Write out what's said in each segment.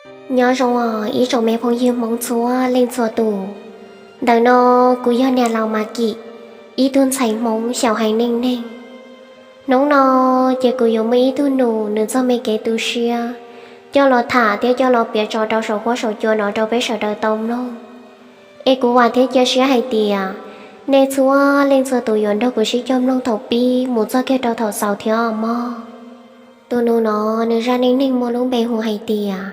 Nyob zoo os ib tsoom me phooj ywg Hmoob txhua leej txhua tus. Ntawm no kuv yog niam laus Mas Kim, ib tug ntxhais Hmoob xyaum haiv neeg neeg. Hnub no ces kuv yuav muaj ib tug nus nws txoj me kev tu siab coj los tham thiab coj los piav tso rau saum huab saum cua no rau peb sawv daws tau mloog. Es kuv vam thiab cia siab hais tias nej txhua leej txhua tus yuav nrog kuv sib cog mloog thaum pib mus txog kiag rau thaum xaus thiab os mog. Tus nus no nws zaj neej neeg muaj lub npe hu hais tias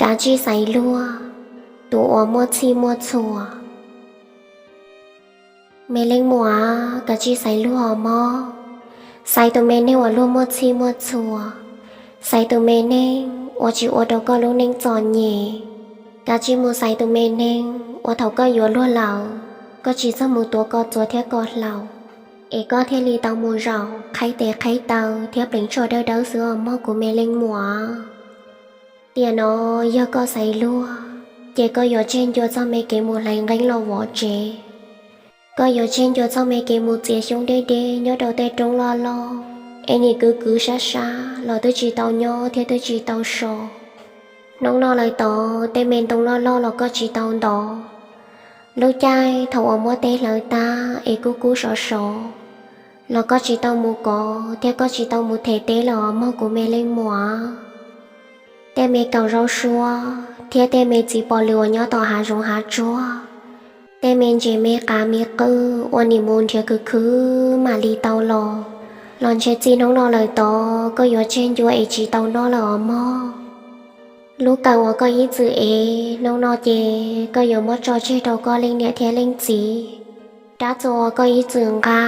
Kav Tsij Xaiv Luag, Tus Uas Muaj Txhij Muaj Txhua. Me leej muam, kav tsij xaiv luag os mog. Xaiv tus me neeg uas luag muaj txhij muaj txhua, xaiv tus me neeg uas tsis ua rau koj lub neej txom nyem. Kav tsij mus xaiv tus me neeg uas thaum koj yuav luag lawm, koj tsis txog mus tuav ko txuas thiab ko hlau, es koj thiaj li tau mus zaum qhaib tes qhaib taw thiab pleev tshuaj dawb dawb xwb os mog kuv me leej muam. Tiam no yog koj xaiv luag, ces koj yuav tseg ncua txoj me kev mus hlais nqeeb los vov tsev. Koj yuav tseg ncua txoj me kev mus txiav xyoob deb deb nyob rau tej roob loj loj, es nim kwv kwv sab sab los twb tsis tau nyob thiab twb tsis tau so. Hnub no lawm tod tej me ntoo loj loj los koj tsis tau ntov. Lub caij thaum uas muab teb hlawv tag es kub kub sov sov los koj tsis tau mus kov thiab koj tsis tau mus them teb lawm os mog kuv me leej muam. Tej me kaum zaub suab thiab tej me txiv pos lwm uas nyob tom hav zoov hav tsuag, tej me ntses me qav me qwj uas nim mus nrhiav khwv khwv mam li tau los, los ntshe txij hnub no lawm tod koj yuav tseg ncua es tsis tau noj lawm os mog. Lub kawm uas koj ib txwm ev hnub no ces koj yuav muab tso tseg rau koj leej niam thiab leej txiv. Rab txuas uas koj ib txwm nqa,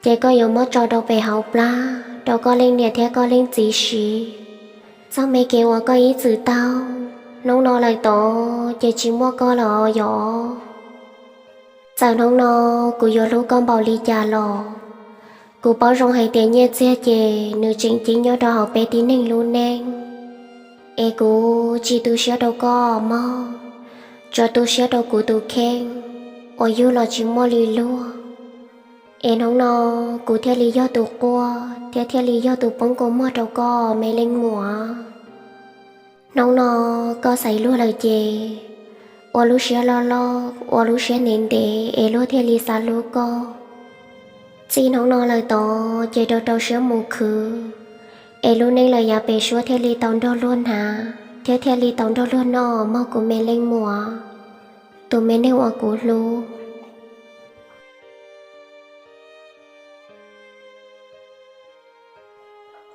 ces koj yuav muab tso rau pem hauv plab rau koj leej niam thiab koj leej txiv siv. Txoj me kev uas koj ib txwm taug, hnub no lawm tod ces tsis muaj koj lawm os yom. Txawm hnub no kuv yuav hlub koj npaum li cas los, kuv paub zoo hais tias nyiaj txiag ces nws tseem ceeb nyob rau hauv peb tib neeg lub neej. Es kuv tsis tu siab rau koj mog, tsuas tu siab rau kuv tus kheej uas yug los tsis muaj li luag. Es hnub no kuv thiaj li yog tus quaj thiab thiaj li yog tus poob kua muag rau koj me leej muam. Hnub no koj xaiv luag lawm ces ua lub siab loj loj ua lub siab ntev ntev es luag thiaj li xav hlub koj. Txij hnub no lawm tod ces rau rau siab mus khwv, es lub neej lawm yav pem suab thiaj li tau nrog luag hnav thiab thiaj li tau nrog luag noj mog kuv me leej muam, tus me neeg uas kuv hlub.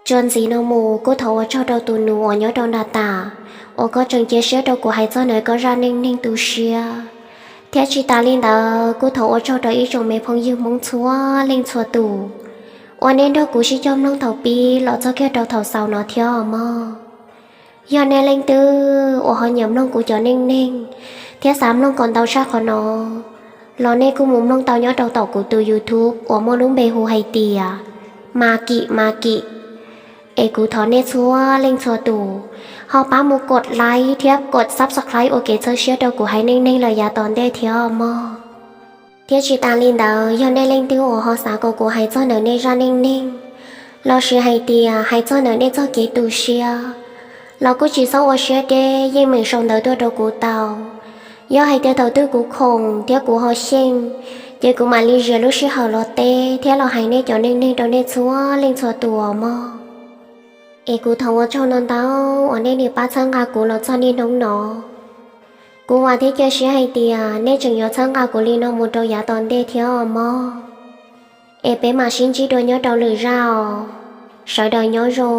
Txuas ntxiv no mus kuj thov ua tsaug rau tus nus uas nyob rau nram tas, uas koj tseem cia siab rau kuv hais txog ntawm koj zaj neej neeg tu siab. Thiab tsis tas li ntawd kuj thov ua tsaug rau ib tsoom me phooj ywg Hmoob txhua leej txhua tus uas nej nrog kuv sib cog mloog thaum pib los txog kiag rau thaum xaus no thiab os mog. Yog nej leej twg uas ho nyiam mloog kuv cov neej neeg thiab xav mloog kom ntau tshaj qhov no, los nej kuj mus mloog tau nyob rau tom kuv tus YouTube uas muaj lub npe hu hais tias Mas Kim Mas Kim. Es kuv thov nej txhua leej txhua tus ho pab mus kod like thiab kod subscribe ua kev txhawb siab rau kuv haiv neej neeg lawm yav tom ntej thiab os mog. Thiab tsis tas li ntawd yog nej leej twg uas ho xav kom kuv hais txog ntawm nej zaj neej neeg, lossis hais tias hais txog ntawm nej txoj kev tu siab, los kuj tsis txhob ua siab deb yeej meem sau ntawv tuaj rau kuv tau. Yog hais tias thaum twg kuv khoom thiab kuv ho xyeej, ces kuv mam li zias lub sij hawm los teb thiab los hais nej cov neej neeg rau nej txhua leej txhua tus os mog. Es kuv thov ua tsaug ntau ntau uas nej niam pab txhawb nqa kuv los txog niaj hnub no. Kuv vam thiab cia siab hais tias nej tseem yuav txhawb nqa kuv li no mus rau yav tom ntej thiab os mog. Es peb mam sib ntsib dua nyob rau lwm zaj os. Sawv daws nyob zoo.